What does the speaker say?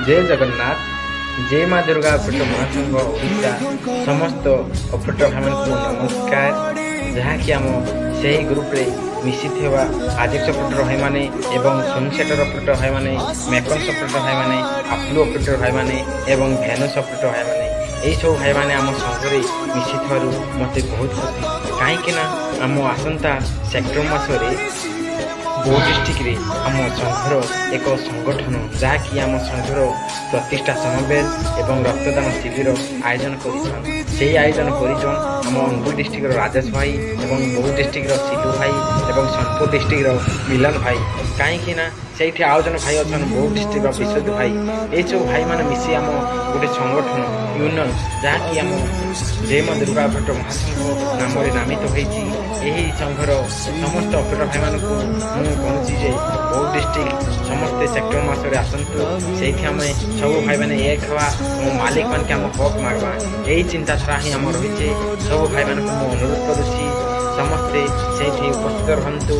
ଜୟ ଜଗନ୍ନାଥ, ଜୟ ମା ଦୁର୍ଗା ଅପରେଟର ମହାସଂଘ ଓଡ଼ିଶା ସମସ୍ତ ଅପରେଟର ଭାଇମାନଙ୍କୁ ନମସ୍କାର। ଯାହାକି ଆମ ସେହି ଗ୍ରୁପରେ ମିଶିଥିବା ଆଜେକ୍ସ ଅପରେଟର ଭାଇମାନେ ଏବଂ ସୁଇଂ ସେଟର ଅପରେଟର ଭାଇମାନେ, ମେକନ୍ସ ଅପରେଟର ଭାଇମାନେ, ଆପ୍ଲୁ ଅପରେଟର ଭାଇମାନେ ଏବଂ ଭେନସ୍ ଅପରେଟର ଭାଇମାନେ, ଏହିସବୁ ଭାଇମାନେ ଆମ ସଂଘରେ ମିଶିଥିବାରୁ ମୋତେ ବହୁତ ଖୁସି। କାହିଁକିନା ଆମ ଆସନ୍ତା ସେପ୍ଟେମ୍ବର ମାସରେ ବୌଦ୍ଧ ଡିଷ୍ଟ୍ରିକ୍ଟରେ ଆମ ସଂଘର ଏକ ସଂଗଠନ, ଯାହାକି ଆମ ସଂଘର ପ୍ରତିଷ୍ଠା ସମାବେଶ ଏବଂ ରକ୍ତଦାନ ଶିବିର ଆୟୋଜନ କରିଛନ୍। ସେହି ଆୟୋଜନ କରିଛନ୍ ଆମ ଅନୁଗୁଳ ଡିଷ୍ଟ୍ରିକ୍ଟର ରାଜେଶ ଭାଇ ଏବଂ ବୌଦ୍ଧ ଡିଷ୍ଟ୍ରିକ୍ଟର ସିଲୁ ଭାଇ ଏବଂ ସୋନପୁର ଡିଷ୍ଟ୍ରିକ୍ଟର ମିଲନ ଭାଇ। କାହିଁକି ନା ସେଇଠି ଆଉ ଜଣେ ଭାଇ ଅଛନ୍, ବୌଦ୍ଧ ଡିଷ୍ଟ୍ରିକ୍ଟର ବିଶ୍ୱଜିତ ଭାଇ। ଏଇସବୁ ଭାଇମାନେ ମିଶି ଆମ ଗୋଟେ ସଂଗଠନ ୟୁନିୟନ, ଯାହାକି ଆମ ଜୟ ମା ଦୁର୍ଗା ଅପରେଟର ମହାସଂଘ ନାମରେ ନାମିତ ହୋଇଛି। ଏହି ସଂଘର ସମସ୍ତ ଅପରେଟର ଭାଇମାନଙ୍କୁ ମୁଁ କହୁଛି ଯେ ବୌଦ୍ଧ ଡିଷ୍ଟ୍ରିକ୍ଟ ସମସ୍ତେ ସେପ୍ଟେମ୍ବର ମାସରେ ଆସନ୍ତୁ। ସେଇଠି ଆମେ ସବୁ ଭାଇମାନେ ଏକ ହେବା ଏବଂ ମାଲିକମାନକେ ଆମ ହକ୍ ମାଗବା, ଏହି ଚିନ୍ତାଧାରା ହିଁ ଆମର ରହିଛି। ସବୁ ଭାଇମାନଙ୍କୁ ମୁଁ ଅନୁରୋଧ କରୁଛି, ସମସ୍ତେ ସେଇଠି ଉପସ୍ଥିତ ରୁହନ୍ତୁ।